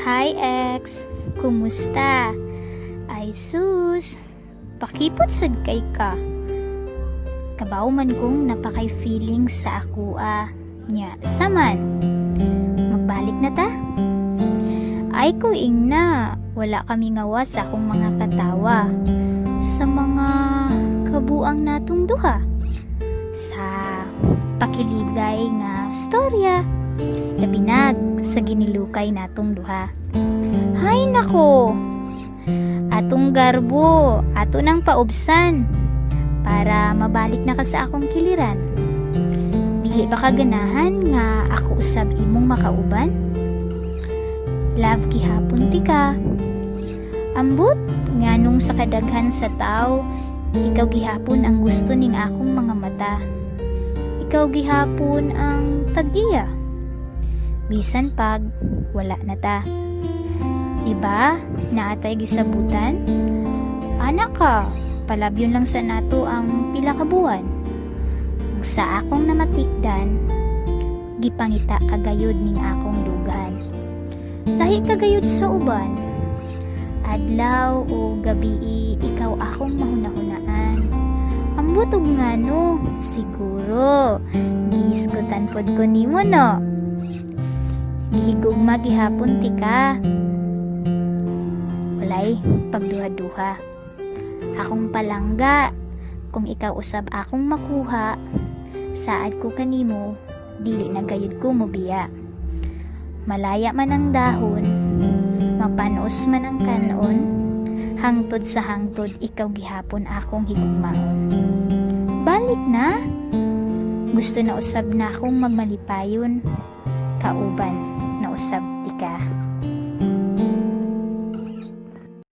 Hi ex, kumusta? Ay sus, pakipot sad kay ka. Kabaw man kong napakay feelings sa akoa. Nya, saman. Magbalik na ta? Ay ko ingna, wala kami ngawa sa akong mga katawa. Sa mga kabuang natong duha. Sa pakiligay nga storya. Labinag sa ginilukay natong duha. Hay nako! Atong garbo, ato nang paubsan para mabalik na ka sa akong kiliran. Dili ba ka ganahan nga ako usab imong makauban? Love gihapon ti ka. Ambot nganong sa kadaghan sa tao, ikaw gihapon ang gusto ning akong mga mata. Ikaw gihapon ang tag-iya. Bisan pag wala na ta. Diba? Naatay gisabutan? Anak ka, palabyon lang sa nato ang pila ka buwan. Ug sa akong namatikdan, gipangita kagayod ning akong dughan. Lahi kagayod sa uban. Adlaw o gabi, ikaw akong mahunahunaan. Ambot og ngano, siguro gihisgutan pod ko nimo, no. Gihigugma gihapon ti ka. Walay pagduha-duha. Akong palangga, kung ikaw usab akong makuha, saad ko kanimo, dili na gayud ko mobiya. Malaya man ang dahon, mapanos man ang kanon, hangtod sa hangtod ikaw gihapon akong higugmaon. Balik na. Gusto na usab na akong magmalipayon, kauban na usab